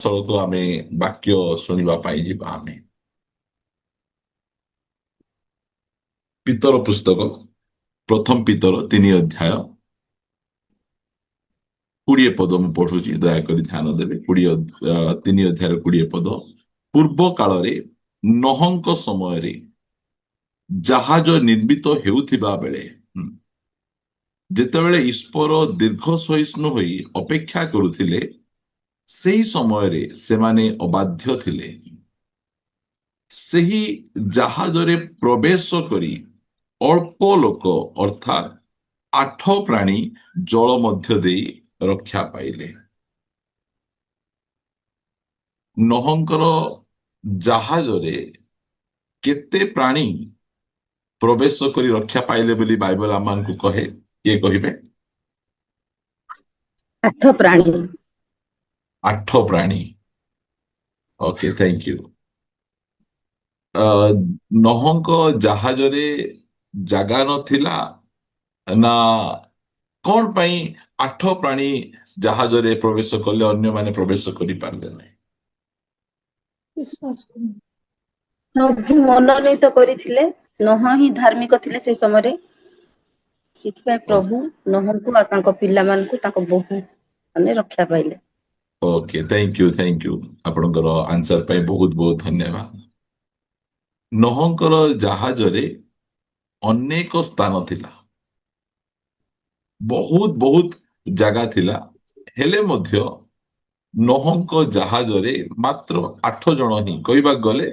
ସ୍ଥଳକୁ ଆମେ ବାକ୍ୟ ଶୁଣିବା ପାଇଁ ଯିବା। ଆମେ ପିତର ପୁସ୍ତକ, ପ୍ରଥମ ପିତର 3 ଅଧ୍ୟାୟ 20 ପଦ ମୁଁ ପଢୁଛି, ଦୟାକରି ଧ୍ୟାନ ଦେବେ। 3 ଅଧ୍ୟାୟର 20 ପଦ। ପୂର୍ବ କାଳରେ ନୋହଙ୍କ ସମୟରେ ଜାହାଜ ନିର୍ମିତ ହେଉଥିବା ବେଳେ, ଯେତେବେଳେ ଈଶ୍ୱର ଦୀର୍ଘ ସହିଷ୍ଣୁ ହୋଇ ଅପେକ୍ଷା କରୁଥିଲେ, ସେହି ସମୟରେ ସେମାନେ ଅବାଧ୍ୟ ଥିଲେ। ସେହି ଜାହାଜରେ ପ୍ରବେଶ କରି ଅଳ୍ପ ଲୋକ, ଅର୍ଥାତ୍ 8 ପ୍ରାଣୀ ଜଳ ମଧ୍ୟ ଦେଇ ରକ୍ଷା ପାଇଲେ। ନୋହଙ୍କର ଜାହାଜରେ କେତେ ପ୍ରାଣୀ ପ୍ରବେଶ କରି ରକ୍ଷା ପାଇଲେ ବୋଲି ବାଇବଲ ଆମମାନଙ୍କୁ କହେ? କିଏ କହିବେ? 8 ପ୍ରାଣୀ। 8 ପ୍ରାଣୀ। Okay, thank you. ନୋହଙ୍କ ଜାହାଜରେ ଜାଗା ନଥିଲା ନା କଣ ପାଇଁ 8 ପ୍ରାଣୀ ଜାହାଜରେ ପ୍ରବେଶ କଲେ, ଅନ୍ୟମାନେ ପ୍ରବେଶ କରିପାରିଲେ ନାହିଁ? ପ୍ରଭୁ ମନୋନୀତ କରିଥିଲେ, ନୋହ ହିଁ ଧାର୍ମିକ ଥିଲେ ସେ ସମୟରେ, ସେଥିପାଇଁ ପ୍ରଭୁ ନୋହଙ୍କୁ ଆଉ ତାଙ୍କ ପିଲାମାନଙ୍କୁ, ତାଙ୍କ ବୋହୂ ମାନେ ରକ୍ଷା ପାଇଲେ। Okay, thank you, thank you. ଆପଣଙ୍କର ଆନ୍ସର ପାଇଁ ବହୁତ ବହୁତ ଧନ୍ୟବାଦ। ନୋହଙ୍କର ଜାହାଜରେ ଅନେକ ସ୍ଥାନ ଥିଲା, ବହୁତ ବହୁତ ଜାଗା ଥିଲା, ହେଲେ ମଧ୍ୟ ନୋହଙ୍କ ଜାହାଜରେ ମାତ୍ର 8 ଜଣ ହିଁ, କହିବାକୁ ଗଲେ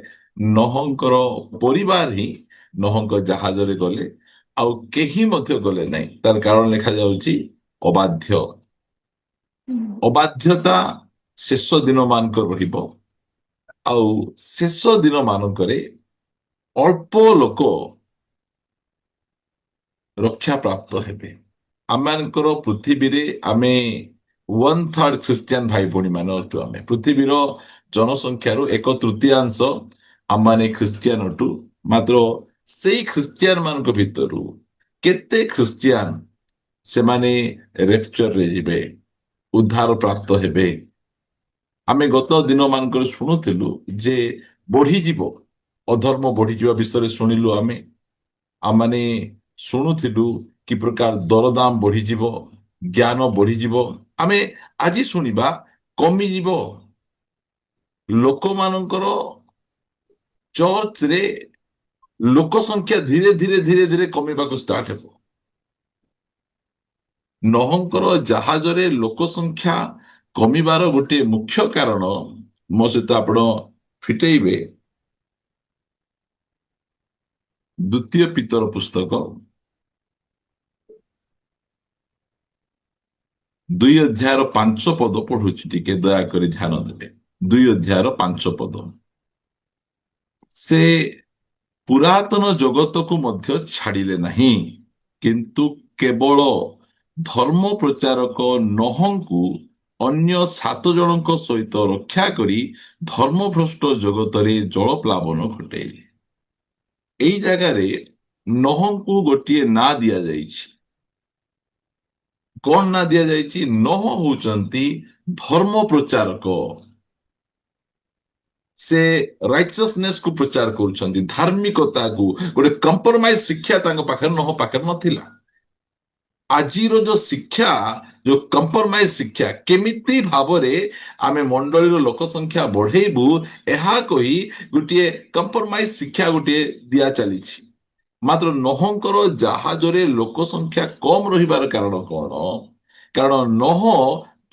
ନୋହଙ୍କର ପରିବାର ହିଁ ନୋହଙ୍କ ଜାହାଜରେ ଗଲେ, ଆଉ କେହି ମଧ୍ୟ ଗଲେ ନାହିଁ। ତାର କାରଣ ଲେଖାଯାଉଛି ଅବାଧ୍ୟ। ଅବାଧ୍ୟତା ଶେଷ ଦିନ ମାନଙ୍କର ରହିବ, ଆଉ ଶେଷ ଦିନ ମାନଙ୍କରେ ଅଳ୍ପ ଲୋକ ରକ୍ଷା ପ୍ରାପ୍ତ ହେବେ। ଆମମାନଙ୍କର ପୃଥିବୀରେ ଆମେ 1/3 ଖ୍ରୀଷ୍ଟିଆନ ଭାଇ ଭଉଣୀ ମାନେ ଅଟୁ। ଆମେ ପୃଥିବୀର ଜନସଂଖ୍ୟାରୁ 1/3 ଆମମାନେ ଖ୍ରୀଷ୍ଟିଆନ ଅଟୁ। ମାତ୍ର ସେଇ ଖ୍ରୀଷ୍ଟିଆନ ମାନଙ୍କ ଭିତରୁ କେତେ ଖ୍ରୀଷ୍ଟିଆନ ସେମାନେ ରେପଚରରେ ଯିବେ, ଉଦ୍ଧାର ପ୍ରାପ୍ତ ହେବେ? ଆମେ ଗତ ଦିନ ମାନଙ୍କରେ ଶୁଣୁଥିଲୁ ଯେ ବଢିଯିବ, ଅଧର୍ମ ବଢିଯିବା ବିଷୟରେ ଶୁଣିଲୁ। ଆମମାନେ ଶୁଣୁଥିଲୁ କି ପ୍ରକାର ଦରଦାମ ବଢିଯିବ, ଜ୍ଞାନ ବଢିଯିବ। ଆମେ ଆଜି ଶୁଣିବା କମିଯିବ। ଲୋକମାନଙ୍କର ଚର୍ଚ୍ଚରେ ଲୋକ ସଂଖ୍ୟା ଧୀରେ ଧୀରେ ଧୀରେ ଧୀରେ କମିବାକୁ ଷ୍ଟାର୍ଟ ହେବ। ନୋହଙ୍କର ଜାହାଜରେ ଲୋକ ସଂଖ୍ୟା କମିବାର ଗୋଟିଏ ମୁଖ୍ୟ କାରଣ ମୋ ସହିତ ଆପଣ ଫିଟେଇବେ। ଦ୍ୱିତୀୟ ପିତର ପୁସ୍ତକ 2 ଅଧ୍ୟାୟର 5 ପଦ ପଢୁଛି, ଟିକେ ଦୟାକରି ଧ୍ୟାନ ଦେବେ। 2 ଅଧ୍ୟାୟର 5 ପଦ। ସେ ପୁରାତନ ଜଗତକୁ ମଧ୍ୟ ଛାଡ଼ିଲେ ନାହିଁ, କିନ୍ତୁ କେବଳ ଧର୍ମ ପ୍ରଚାରକ ନୋହଙ୍କୁ ଅନ୍ୟ 7 ଜଣଙ୍କ ସହିତ ରକ୍ଷା କରି ଧର୍ମଭ୍ରଷ୍ଟ ଜଗତରେ ଜଳପ୍ଲାବନ ଘଟେଇଲେ। ଏଇ ଜାଗାରେ ନୋହଙ୍କୁ ଗୋଟିଏ ନାଁ ଦିଆଯାଇଛି। କଣ ନାଁ ଦିଆଯାଇଛି? ନୋହ ହଉଛନ୍ତି ଧର୍ମ ପ୍ରଚାରକ। ସେ ରାଇଚସନେସ୍ କୁ ପ୍ରଚାର କରୁଛନ୍ତି, ଧାର୍ମିକତାକୁ। ଗୋଟେ କମ୍ପ୍ରମାଇଜ ଶିକ୍ଷା ତାଙ୍କ ପାଖରେ, ନୋହ ପାଖରେ ନଥିଲା। ଆଜିର ଯୋଉ ଶିକ୍ଷା, ଯୋଉ କମ୍ପ୍ରମାଇଜ ଶିକ୍ଷା, କେମିତି ଭାବରେ ଆମେ ମଣ୍ଡଳୀର ଲୋକ ସଂଖ୍ୟା ବଢେଇବୁ ଏହା କହି ଗୋଟିଏ କମ୍ପ୍ରମାଇଜ ଶିକ୍ଷା ଗୋଟିଏ ଦିଆ ଚାଲିଛି। ମାତ୍ର ନୋହଙ୍କର ଜାହାଜରେ ଲୋକ ସଂଖ୍ୟା କମ ରହିବାର କାରଣ କଣ? କାରଣ ନୋହ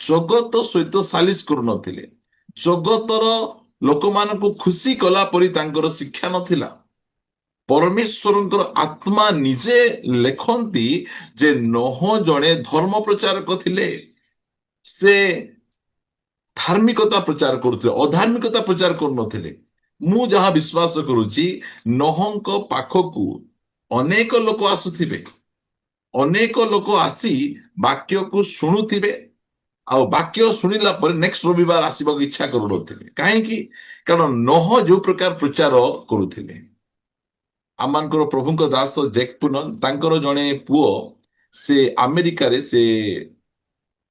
ଜଗତ ସହିତ ସାଲିସ କରୁନଥିଲେ। ଜଗତର ଲୋକମାନଙ୍କୁ ଖୁସି କଲା ପରି ତାଙ୍କର ଶିକ୍ଷା ନଥିଲା। ପରମେଶ୍ୱରଙ୍କର ଆତ୍ମା ନିଜେ ଲେଖନ୍ତି ଯେ ନୋହ ଜଣେ ଧର୍ମ ପ୍ରଚାରକ ଥିଲେ। ସେ ଧାର୍ମିକତା ପ୍ରଚାର କରୁଥିଲେ, ଅଧାର୍ମିକତା ପ୍ରଚାର କରୁନଥିଲେ। ମୁଁ ଯାହା ବିଶ୍ୱାସ କରୁଛି, ନୋହଙ୍କ ପାଖକୁ ଅନେକ ଲୋକ ଆସୁଥିବେ, ଅନେକ ଲୋକ ଆସି ବାକ୍ୟକୁ ଶୁଣୁଥିବେ, ଆଉ ବାକ୍ୟ ଶୁଣିଲା ପରେ ନେକ୍ସଟ ରବିବାର ଆସିବାକୁ ଇଚ୍ଛା କରୁନଥିବେ। କାହିଁକି? କାରଣ ନୋହ ଯୋଉ ପ୍ରକାର ପ୍ରଚାର କରୁଥିଲେ। ଆମମାନଙ୍କର ପ୍ରଭୁଙ୍କ ଦାସ ଜେକ୍ ପୁନନ, ତାଙ୍କର ଜଣେ ପୁଅ, ସେ ଆମେରିକାରେ ସେ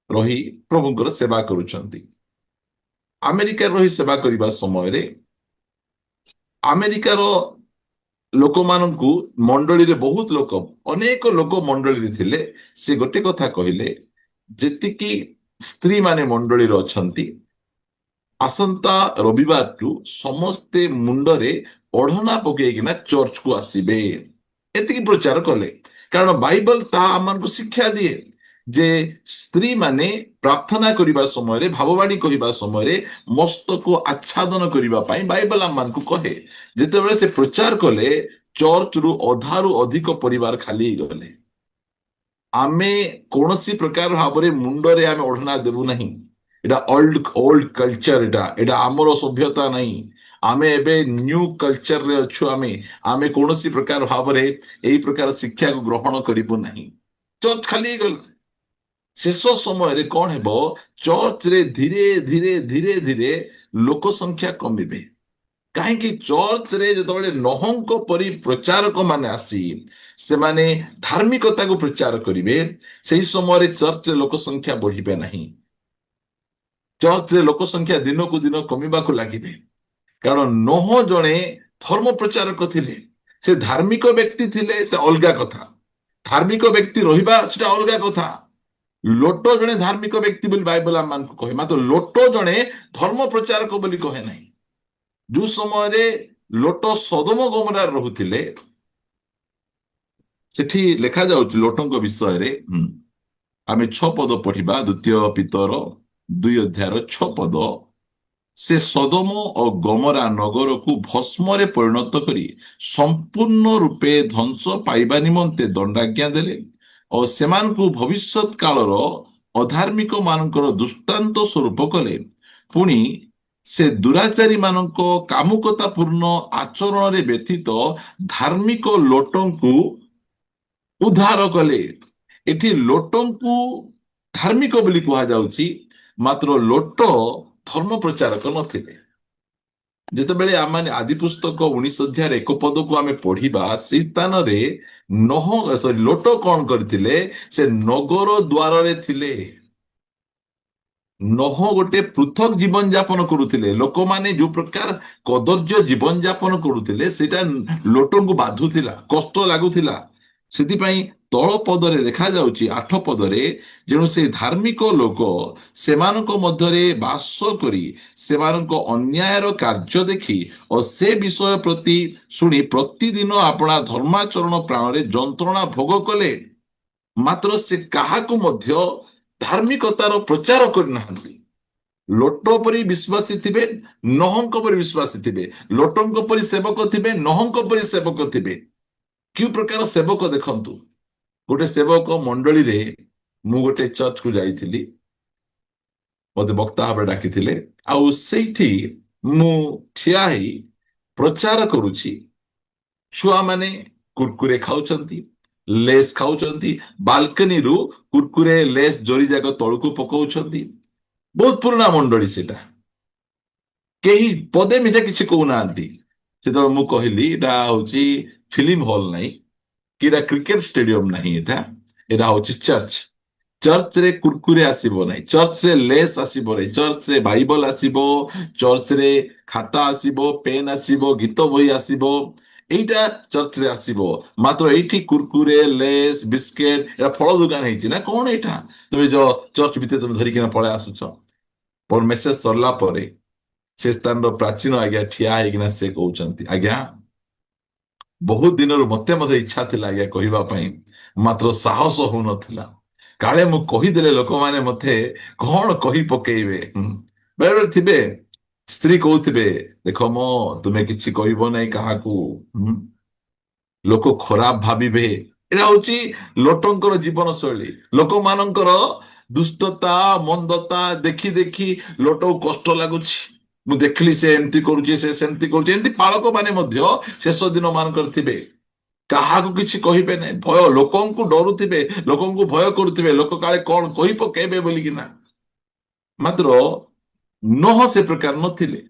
ରହି ପ୍ରଭୁଙ୍କର ସେବା କରୁଛନ୍ତି। ଆମେରିକାରେ ରହି ସେବା କରିବା ସମୟରେ ଆମେରିକାର ଲୋକମାନଙ୍କୁ, ମଣ୍ଡଳୀରେ ବହୁତ ଲୋକ, ଅନେକ ଲୋକ ମଣ୍ଡଳୀରେ ଥିଲେ। ସେ ଗୋଟେ କଥା କହିଲେ, ଯେତିକି ସ୍ତ୍ରୀ ମାନେ ମଣ୍ଡଳୀରେ ଅଛନ୍ତି, ଆସନ୍ତା ରବିବାରଠୁ ସମସ୍ତେ ମୁଣ୍ଡରେ ଓଢଣା ପକେଇକିନା ଚର୍ଚ୍ଚକୁ ଆସିବେ। ଏତିକି ପ୍ରଚାର କଲେ, କାରଣ ବାଇବଲ ତାହା ଆମମାନଙ୍କୁ ଶିକ୍ଷା ଦିଏ ଯେ ସ୍ତ୍ରୀ ମାନେ ପ୍ରାର୍ଥନା କରିବା ସମୟରେ, ଭାବବାଣୀ କହିବା ସମୟରେ ମସ୍ତକୁ ଆଚ୍ଛାଦନ କରିବା ପାଇଁ ବାଇବଲ ଆମମାନଙ୍କୁ କହେ। ଯେତେବେଳେ ସେ ପ୍ରଚାର କଲେ, ଚର୍ଚ୍ଚରୁ ଅଧାରୁ ଅଧିକ ପରିବାର ଖାଲି ହେଇଗଲେ। ଆମେ କୌଣସି ପ୍ରକାର ଭାବରେ ମୁଣ୍ଡରେ ଆମେ ଓଢଣା ଦେବୁ ନାହିଁ, ଏଇଟା ଓଲ୍ଡ ଓଲ୍ଡ କଲଚର, ଏଇଟା ଆମର ସଭ୍ୟତା ନାହିଁ, ଆମେ ଏବେ ନ୍ୟୁ କଲଚରରେ ଅଛୁ, ଆମେ କୌଣସି ପ୍ରକାର ଭାବରେ ଏଇ ପ୍ରକାର ଶିକ୍ଷାକୁ ଗ୍ରହଣ କରିବୁ ନାହିଁ। ଚର୍ଚ୍ଚ ଖାଲି ହେଇଗଲା। ଶେଷ ସମୟରେ କଣ ହେବ? ଚର୍ଚ୍ଚରେ ଧୀରେ ଧୀରେ ଧୀରେ ଧୀରେ ଲୋକ ସଂଖ୍ୟା କମିବେ। କାହିଁକି? ଚର୍ଚ୍ଚରେ ଯେତେବେଳେ ନହଙ୍କ ପରି ପ୍ରଚାରକ ମାନେ ଆସି ସେମାନେ ଧାର୍ମିକତାକୁ ପ୍ରଚାର କରିବେ, ସେଇ ସମୟରେ ଚର୍ଚ୍ଚରେ ଲୋକ ସଂଖ୍ୟା ବଢିବେ ନାହିଁ। ଚର୍ଚ୍ଚରେ ଲୋକ ସଂଖ୍ୟା ଦିନକୁ ଦିନ କମିବାକୁ ଲାଗିବେ। କାରଣ ନୋହ ଜଣେ ଧର୍ମ ପ୍ରଚାରକ ଥିଲେ। ସେ ଧାର୍ମିକ ବ୍ୟକ୍ତି ଥିଲେ, ସେ ଅଲଗା କଥା। ଧାର୍ମିକ ବ୍ୟକ୍ତି ରହିବା ସେଟା ଅଲଗା କଥା। ଲୋଟ ଜଣେ ଧାର୍ମିକ ବ୍ୟକ୍ତି ବୋଲି ବାଇବଲ ଆମମାନଙ୍କୁ କହେ, ମାତ୍ର ଲୋଟ ଜଣେ ଧର୍ମ ପ୍ରଚାରକ ବୋଲି କହେ ନାହିଁ। ଯୋଉ ସମୟରେ ଲୋଟ ସଦମ ଗମରାରେ ରହୁଥିଲେ, ସେଠି ଲେଖାଯାଉଛି ଲୋଟଙ୍କ ବିଷୟରେ। ଆମେ 6 ପଦ ପଢିବା, ଦ୍ୱିତୀୟ ପିତର 2 ଅଧ୍ୟାୟର 6 ପଦ। ସେ ସଦମ ଓ ଗମରା ନଗରକୁ ଭସ୍ମରେ ପରିଣତ କରି ସମ୍ପୂର୍ଣ୍ଣ ରୂପେ ଧ୍ୱଂସ ପାଇବା ନିମନ୍ତେ ଦଣ୍ଡାଜ୍ଞା ଦେଲେ ଓ ସେମାନଙ୍କୁ ଭବିଷ୍ୟତ କାଳର ଅଧାର୍ମିକ ମାନଙ୍କର ଦୃଷ୍ଟାନ୍ତ ସ୍ୱରୂପ କଲେ। ପୁଣି ସେ ଦୁରାଚାରୀ ମାନଙ୍କ କାମୁକତାପୂର୍ଣ୍ଣ ଆଚରଣରେ ବ୍ୟଥିତ ଧାର୍ମିକ ଲୋଟଙ୍କୁ ଉଦ୍ଧାର କଲେ। ଏଠି ଲୋଟଙ୍କୁ ଧାର୍ମିକ ବୋଲି କୁହାଯାଉଛି, ମାତ୍ର ଲୋଟ ଧର୍ମ ପ୍ରଚାରକ ନଥିଲେ। ଯେତେବେଳେ ଆମମାନେ ଆଦି ପୁସ୍ତକ 19 ଅଧ୍ୟାୟରେ 1 ପଦକୁ ଆମେ ପଢିବା, ସେଇ ସ୍ଥାନରେ ନହ, ସରି, ଲୋଟ କଣ କରିଥିଲେ? ସେ ନଗର ଦ୍ୱାରରେ ଥିଲେ। ନହ ଗୋଟେ ପୃଥକ ଜୀବନ ଯାପନ କରୁଥିଲେ। ଲୋକମାନେ ଯୋଉ ପ୍ରକାର କଦର୍ଯ୍ୟ ଜୀବନ ଯାପନ କରୁଥିଲେ, ସେଇଟା ଲୋଟଙ୍କୁ ବାଧୁଥିଲା, କଷ୍ଟ ଲାଗୁଥିଲା। ସେଥିପାଇଁ ତଳ ପଦରେ ଲେଖାଯାଉଛି, 8 ପଦରେ, ଯେଣୁ ସେ ଧାର୍ମିକ ଲୋକ ସେମାନଙ୍କ ମଧ୍ୟରେ ବାସ କରି ସେମାନଙ୍କ ଅନ୍ୟାୟର କାର୍ଯ୍ୟ ଦେଖି ଓ ସେ ବିଷୟ ପ୍ରତି ଶୁଣି ପ୍ରତିଦିନ ଆପଣା ଧର୍ମାଚରଣ ପ୍ରାଣରେ ଯନ୍ତ୍ରଣା ଭୋଗ କଲେ। ମାତ୍ର ସେ କାହାକୁ ମଧ୍ୟ ଧାର୍ମିକତାର ପ୍ରଚାର କରିନାହାନ୍ତି। ଲୋଟ ପରି ବିଶ୍ୱାସୀ ଥିବେ, ନହଙ୍କ ପରି ବିଶ୍ୱାସୀ ଥିବେ, ଲୋଟଙ୍କ ପରି ସେବକ ଥିବେ, ନହଙ୍କ ପରି ସେବକ ଥିବେ। କେଉଁ ପ୍ରକାର ସେବକ ଦେଖନ୍ତୁ। ଗୋଟେ ସେବକ ମଣ୍ଡଳୀରେ, ମୁଁ ଗୋଟେ ଚର୍ଚ୍ଚକୁ ଯାଇଥିଲି, ମତେ ବକ୍ତା ଭାବରେ ଡାକିଥିଲେ। ଆଉ ସେଇଠି ମୁଁ ଠିଆ ହେଇ ପ୍ରଚାର କରୁଛି। ଛୁଆମାନେ କୁରକୁରେ ଖାଉଛନ୍ତି, ଲେସ୍ ଖାଉଛନ୍ତି, ବାଲକନିରୁ କୁରକୁରେ ଲେସ୍ ଜରି ଯାକ ତଳକୁ ପକଉଛନ୍ତି। ବହୁତ ପୁରୁଣା ମଣ୍ଡଳୀ ସେଟା। କେହି ପଦେ ମିଶା କିଛି କହୁନାହାନ୍ତି। ସେତେବେଳେ ମୁଁ କହିଲି, ଏଇଟା ହଉଛି ଫିଲ୍ମ ହଲ୍ ନାହିଁ କି ଏଇଟା କ୍ରିକେଟ ଷ୍ଟାଡିୟମ ନାହିଁ, ଏଇଟା ହଉଛି ଚର୍ଚ୍ଚ। ଚର୍ଚ୍ଚରେ କୁରକୁରେ ଆସିବ ନାହିଁ, ଚର୍ଚ୍ଚରେ ଲେସ୍ ଆସିବ ନାହିଁ, ଚର୍ଚ୍ଚରେ ବାଇବଲ ଆସିବ, ଚର୍ଚ୍ଚରେ ଖାତା ଆସିବ, ପେନ୍ ଆସିବ, ଗୀତ ବହି ଆସିବ, ଏଇଟା ଚର୍ଚ୍ଚରେ ଆସିବ। ମାତ୍ର ଏଇଠି କୁରକୁରେ, ଲେସ୍, ବିସ୍କେଟ, ଏଇଟା ଫଳ ଦୋକାନ ହେଇଛି ନା କଣ ଏଇଟା? ତମେ ଯୋଉ ଚର୍ଚ୍ଚ ଭିତରେ ତମେ ଧରିକିନା ପଳେଇ ଆସୁଛ। ମୋର ମେସେଜ ସରିଲା ପରେ ସେ ସ୍ଥାନର ପ୍ରାଚୀନ ଆଜ୍ଞା ଠିଆ ହେଇକିନା ସେ କହୁଛନ୍ତି, ଆଜ୍ଞା, ବହୁତ ଦିନରୁ ମତେ ମଧ୍ୟ ଇଚ୍ଛା ଥିଲା ଆଜ୍ଞା କହିବା ପାଇଁ, ମାତ୍ର ସାହସ ହଉନଥିଲା। କାଳେ ମୁଁ କହିଦେଲେ ଲୋକମାନେ ମତେ କଣ କହି ପକେଇବେ। ବେଳେ ବେଳେ ଥିବେ, ସ୍ତ୍ରୀ କହୁଥିବେ, ଦେଖ ମ, ତୁମେ କିଛି କହିବ ନାହିଁ କାହାକୁ, ଲୋକ ଖରାପ ଭାବିବେ। ଏଇଟା ହଉଛି ଲୋଟଙ୍କର ଜୀବନ ଶୈଳୀ। ଲୋକମାନଙ୍କର ଦୁଷ୍ଟତା, ମନ୍ଦତା ଦେଖି ଦେଖି ଲୋଟକୁ କଷ୍ଟ ଲାଗୁଛି। ମୁଁ ଦେଖିଲି ସେ ଏମିତି କରୁଛି, ସେ ସେମିତି କରୁଛି। ଏମିତି ପାଳକ ମାନେ ମଧ୍ୟ ଶେଷ ଦିନ ମାନଙ୍କର ଥିବେ, କାହାକୁ କିଛି କହିବେ ନାହିଁ, ଭୟ, ଲୋକଙ୍କୁ ଡରୁଥିବେ, ଲୋକଙ୍କୁ ଭୟ କରୁଥିବେ, ଲୋକ କାଳେ କଣ କହି ପକେଇବେ ବୋଲିକିନା। ମାତ୍ର ନୋହ ସେ ପ୍ରକାର ନଥିଲେ।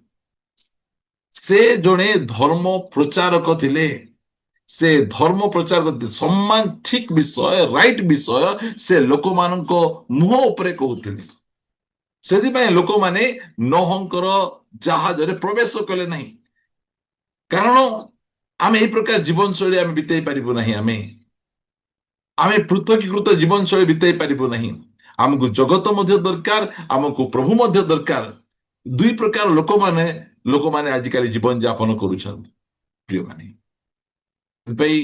ସେ ଜଣେ ଧର୍ମ ପ୍ରଚାରକ ଥିଲେ। ସେ ଧର୍ମ ପ୍ରଚାରକ, ସମାନ ଠିକ ବିଷୟ, ରାଇଟ ବିଷୟ ସେ ଲୋକମାନଙ୍କ ମୁହଁ ଉପରେ କହୁଥିଲେ। ସେଥିପାଇଁ ଲୋକମାନେ ନୋହଙ୍କର ଜାହାଜରେ ପ୍ରବେଶ କଲେ ନାହିଁ। କାରଣ ଆମେ ଏଇ ପ୍ରକାର ଜୀବନଶୈଳୀ ଆମେ ବିତେଇ ପାରିବୁ ନାହିଁ। ଆମେ ପୃଥକୀକୃତ ଜୀବନଶୈଳୀ ବିତେଇ ପାରିବୁ ନାହିଁ। ଆମକୁ ଜଗତ ମଧ୍ୟ ଦରକାର, ଆମକୁ ପ୍ରଭୁ ମଧ୍ୟ ଦରକାର। ଦୁଇ ପ୍ରକାର ଲୋକମାନେ ଆଜିକାଲି ଜୀବନ ଯାପନ କରୁଛନ୍ତି ପ୍ରିୟମାନେ। ସେଥିପାଇଁ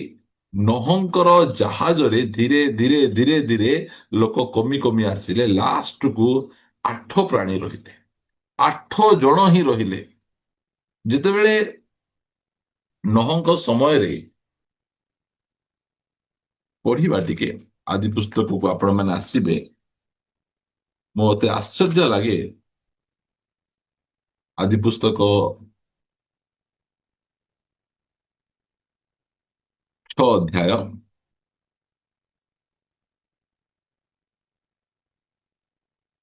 ନୋହଙ୍କର ଜାହାଜରେ ଧୀରେ ଧୀରେ ଧୀରେ ଧୀରେ ଲୋକ କମି କମି ଆସିଲେ। ଲାଷ୍ଟକୁ 8 ପ୍ରାଣୀ ରହିଲେ, 8 ଜଣ ହିଁ ରହିଲେ। ଯେତେବେଳେ ନୋହଙ୍କ ସମୟରେ ପଢିବା ଟିକେ ଆଦି ପୁସ୍ତକକୁ ଆପଣମାନେ ଆସିବେ, ମତେ ଆଶ୍ଚର୍ଯ୍ୟ ଲାଗେ। ଆଦି ପୁସ୍ତକ 6 ଅଧ୍ୟାୟ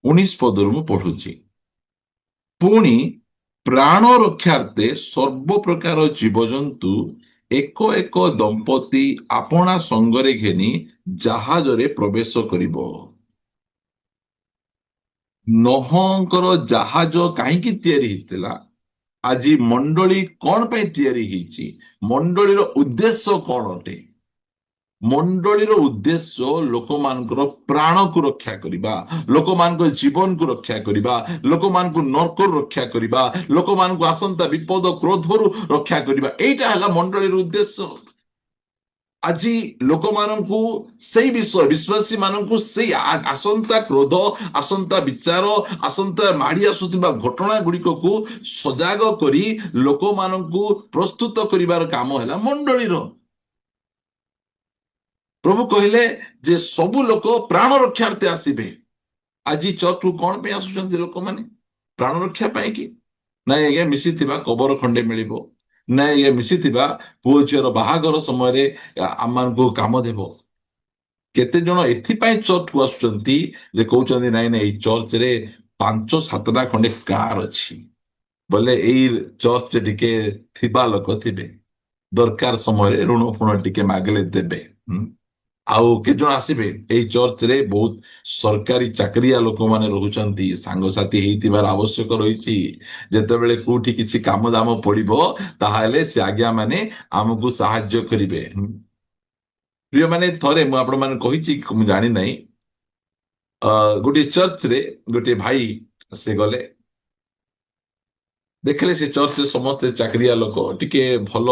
19 ପଦରୁ ମୁଁ ପଢୁଛି। ପୁଣି ପ୍ରାଣ ରକ୍ଷାର୍ଥେ ସର୍ବ ପ୍ରକାର ଜୀବଜନ୍ତୁ ଏକ ଏକ ଦମ୍ପତି ଆପଣା ସଙ୍ଗରେ ଘେନି ଜାହାଜରେ ପ୍ରବେଶ କରିବ। ନୋହଙ୍କର ଜାହାଜ କାହିଁକି ତିଆରି ହେଇଥିଲା? ଆଜି ମଣ୍ଡଳୀ କଣ ପାଇଁ ତିଆରି ହେଇଛି? ମଣ୍ଡଳୀର ଉଦ୍ଦେଶ୍ୟ କଣ ଅଟେ? ମଣ୍ଡଳୀର ଉଦ୍ଦେଶ୍ୟ ଲୋକମାନଙ୍କର ପ୍ରାଣକୁ ରକ୍ଷା କରିବା, ଲୋକମାନଙ୍କ ଜୀବନକୁ ରକ୍ଷା କରିବା, ଲୋକମାନଙ୍କୁ ନର୍କରୁ ରକ୍ଷା କରିବା, ଲୋକମାନଙ୍କୁ ଆସନ୍ତା ବିପଦ କ୍ରୋଧରୁ ରକ୍ଷା କରିବା। ଏଇଟା ହେଲା ମଣ୍ଡଳୀର ଉଦ୍ଦେଶ୍ୟ। ଆଜି ଲୋକମାନଙ୍କୁ ସେଇ ବିଷୟ, ବିଶ୍ୱାସୀ ମାନଙ୍କୁ ସେଇ ଆସନ୍ତା କ୍ରୋଧ, ଆସନ୍ତା ବିଚାର, ଆସନ୍ତା ମାଡ଼ି ଆସୁଥିବା ଘଟଣା ଗୁଡ଼ିକକୁ ସଜାଗ କରି ଲୋକମାନଙ୍କୁ ପ୍ରସ୍ତୁତ କରିବାର କାମ ହେଲା ମଣ୍ଡଳୀର। ପ୍ରଭୁ କହିଲେ ଯେ ସବୁ ଲୋକ ପ୍ରାଣ ରକ୍ଷାର୍ଥେ ଆସିବେ। ଆଜି ଚର୍ଚ୍ଚକୁ କଣ ପାଇଁ ଆସୁଛନ୍ତି ଲୋକମାନେ? ପ୍ରାଣ ରକ୍ଷା ପାଇଁ କି? ନାଇଁ ଆଜ୍ଞା, ମିଶିଥିବା କବର ଖଣ୍ଡେ ମିଳିବ, ନାଇଁ ଆଜ୍ଞା, ମିଶିଥିବା ପୁଅ ଝିଅର ବାହାଘର ସମୟରେ ଆମମାନଙ୍କୁ କାମ ଦେବ। କେତେ ଜଣ ଏଥିପାଇଁ ଚର୍ଚ୍ଚକୁ ଆସୁଛନ୍ତି ଯେ କହୁଛନ୍ତି ନାଇଁ ନାଇଁ, ଏଇ ଚର୍ଚ୍ଚରେ 5-7ଟା ଖଣ୍ଡେ କାର ଅଛି, ବୋଲେ ଏଇ ଚର୍ଚ୍ଚରେ ଟିକେ ଥିବା ଲୋକ ଥିବେ, ଦରକାର ସମୟରେ ଋଣ ଫୁଣ ଟିକେ ମାଗିଲେ ଦେବେ। ଆଉ କେତେ ଜଣ ଆସିବେ, ଏଇ ଚର୍ଚ୍ଚରେ ବହୁତ ସରକାରୀ ଚାକିରିଆ ଲୋକମାନେ ରହୁଛନ୍ତି, ସାଙ୍ଗସାଥି ହେଇଥିବାର ଆବଶ୍ୟକ ରହିଛି, ଯେତେବେଳେ କୋଉଠି କିଛି କାମ ଦାମ ପଡିବ ତାହେଲେ ସେ ଆଜ୍ଞା ମାନେ ଆମକୁ ସାହାଯ୍ୟ କରିବେ। ପ୍ରିୟମାନେ, ଥରେ ମୁଁ ଆପଣମାନଙ୍କୁ କହିଛି, ମୁଁ ଜାଣିନାହିଁ, ଗୋଟିଏ ଚର୍ଚ୍ଚରେ ଗୋଟିଏ ଭାଇ ସେ ଗଲେ, ଦେଖିଲେ ସେ ଚର୍ଚ୍ଚରେ ସମସ୍ତେ ଚାକିରିଆ ଲୋକ, ଟିକେ ଭଲ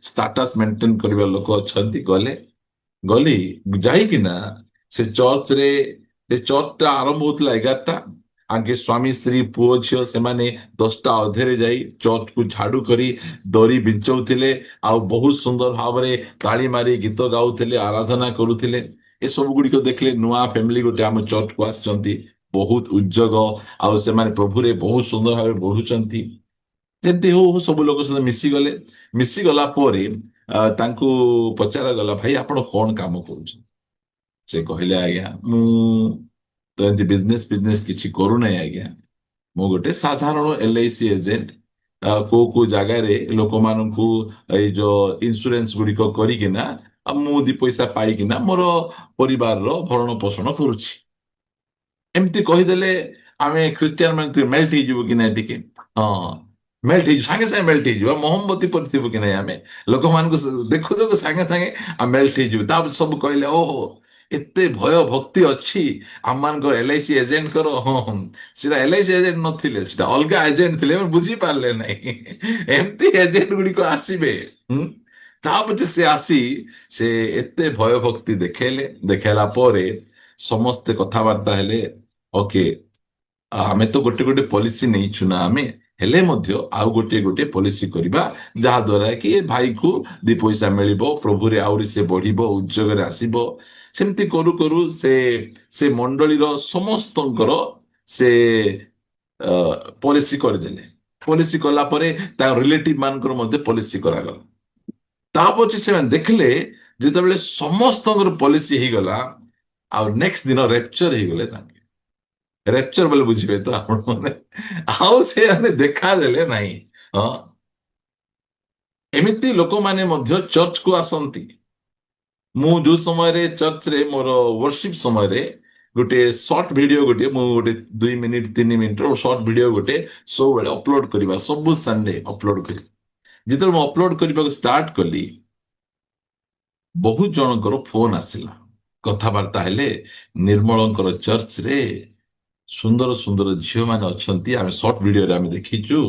ଷ୍ଟାଟସ ମେଣ୍ଟେନ କରିବା ଲୋକ ଅଛନ୍ତି। ଗଲି ଯାଇକିନା ସେ ଚର୍ଚ୍ଚରେ, ସେ ଚର୍ଚ୍ଚଟା ଆରମ୍ଭ ହଉଥିଲା 11ଟା, ଆଙ୍କେ ସ୍ୱାମୀ ସ୍ତ୍ରୀ ପୁଅ ଝିଅ ସେମାନେ 10ଟା ଅଧେରେ ଯାଇ ଚର୍ଚ୍ଚକୁ ଝାଡୁ କରି ଦରି ବିଞ୍ଚଉଥିଲେ, ଆଉ ବହୁତ ସୁନ୍ଦର ଭାବରେ ତାଳି ମାରି ଗୀତ ଗାଉଥିଲେ, ଆରାଧନା କରୁଥିଲେ। ଏସବୁ ଗୁଡିକ ଦେଖିଲେ ନୂଆ ଫ୍ୟାମିଲି ଗୋଟେ ଆମ ଚର୍ଚ୍ଚକୁ ଆସିଛନ୍ତି, ବହୁତ ଉଦ୍ଯୋଗ, ଆଉ ସେମାନେ ପ୍ରଭୁରେ ବହୁତ ସୁନ୍ଦର ଭାବରେ ବଢୁଛନ୍ତି। ଯେମିତି ହଉ ହଉ ସବୁ ଲୋକ ସହିତ ମିଶିଗଲେ। ମିଶିଗଲା ପରେ ତାଙ୍କୁ ପଚରାଗଲା, ଭାଇ ଆପଣ କଣ କାମ କରୁଛନ୍ତି? ସେ କହିଲେ, ଆଜ୍ଞା ମୁଁ ତ ଏମିତି ବିଜନେସ କିଛି କରୁନାହିଁ ଆଜ୍ଞା, ମୁଁ ଗୋଟେ ସାଧାରଣ LIC agent, କୋଉ କୋଉ ଜାଗାରେ ଲୋକମାନଙ୍କୁ ଏଇ ଯୋଉ ଇନ୍ସୁରାନ୍ସ ଗୁଡିକ କରିକିନା ଆଉ ମୁଁ 2 ପଇସା ପାଇକିନା ମୋର ପରିବାରର ଭରଣ ପୋଷଣ କରୁଛି। ଏମିତି କହିଦେଲେ ଆମେ ଖ୍ରୀଷ୍ଟିଆନ ମାନେ ଟିକେ ମେଲ୍ଟ ହେଇଯିବୁ କି ନାଇଁ? ଟିକେ ହଁ ମେଲ୍ଟ ହେଇଯିବ, ସାଙ୍ଗେ ସାଙ୍ଗେ ମେଲ୍ଟ ହେଇଯିବ। ମହମବତୀ ପରି ଥିବୁ କି ନାଇଁ? ଆମେ ଲୋକମାନଙ୍କୁ ଦେଖୁ ଦେଖୁ ସାଙ୍ଗେ ସାଙ୍ଗେ ଆମେ ମେଲ୍ଟ ହେଇଯିବୁ। ତାପରେ ସବୁ କହିଲେ, ଓହୋ ଏତେ ଭୟ ଭକ୍ତି ଅଛି ଆମମାନଙ୍କର LIC ଏଜେଣ୍ଟଙ୍କର। ହଁ ହଁ, ସେଟା LIC agent ନଥିଲେ, ସେଟା ଅଲଗା ଏଜେଣ୍ଟ ଥିଲେ, ବୁଝିପାରିଲେ ନାହିଁ। ଏମିତି ଏଜେଣ୍ଟ ଗୁଡିକ ଆସିବେ। ତାପରେ ସେ ଆସି ସେ ଏତେ ଭୟ ଭକ୍ତି ଦେଖେଇଲେ। ଦେଖେଇଲା ପରେ ସମସ୍ତେ କଥାବାର୍ତ୍ତା ହେଲେ, ଓକେ ଆମେ ତ ଗୋଟେ ଗୋଟେ ପଲିସି ନେଇଛୁ ନା ଆମେ, ହେଲେ ମଧ୍ୟ ଆଉ ଗୋଟିଏ ଗୋଟିଏ ପଲିସି କରିବା, ଯାହା ଦ୍ୱାରା କି ଏ ଭାଇକୁ 2 ପଇସା ମିଳିବ, ପ୍ରଭୁରେ ଆହୁରି ସେ ବଢିବ, ଉଦ୍ଯୋଗରେ ଆସିବ। ସେମିତି କରୁ କରୁ ସେ ମଣ୍ଡଳୀର ସମସ୍ତଙ୍କର ସେ ପଲିସି କରିଦେଲେ। ପଲିସି କଲା ପରେ ତାଙ୍କ ରିଲେଟିଭ ମାନଙ୍କର ମଧ୍ୟ ପଲିସି କରାଗଲା। ତାପଛେ ସେମାନେ ଦେଖିଲେ ଯେତେବେଳେ ସମସ୍ତଙ୍କର ପଲିସି ହେଇଗଲା, ଆଉ ନେକ୍ସଟ ଦିନ ରେପଚର ହେଇଗଲେ ତାଙ୍କେ। ରେପଚର ବୋଲି ବୁଝିବେ ତ ଆପଣମାନେ, ଆଉ ସେ ମାନେ ଦେଖାଦେଲେ ନାହିଁ। ହଁ, ଏମିତି ଲୋକମାନେ ମଧ୍ୟ ଚର୍ଚ୍ଚକୁ ଆସନ୍ତି। ମୁଁ ଯୋଉ ସମୟରେ ଚର୍ଚ୍ଚରେ ମୋର ୱର୍ସିପ ସମୟରେ ଗୋଟେ ସର୍ଟ ଭିଡିଓ ଗୋଟେ, ମୁଁ ଗୋଟେ 2 ମିନିଟ 3 ମିନିଟର ସର୍ଟ ଭିଡିଓ ଗୋଟେ ସବୁବେଳେ ଅପଲୋଡ କରିବା, ସବୁ ସଣ୍ଡେ ଅପଲୋଡ କରିବି। ଯେତେବେଳେ ମୁଁ ଅପଲୋଡ କରିବାକୁ ଷ୍ଟାର୍ଟ କଲି, ବହୁତ ଜଣଙ୍କର ଫୋନ ଆସିଲା, କଥାବାର୍ତ୍ତା ହେଲେ, ନିର୍ମଳଙ୍କର ଚର୍ଚ୍ଚରେ ସୁନ୍ଦର ସୁନ୍ଦର ଝିଅମାନେ ଅଛନ୍ତି, ଆମେ ସର୍ଟ ଭିଡିଓରେ ଆମେ ଦେଖିଛୁ।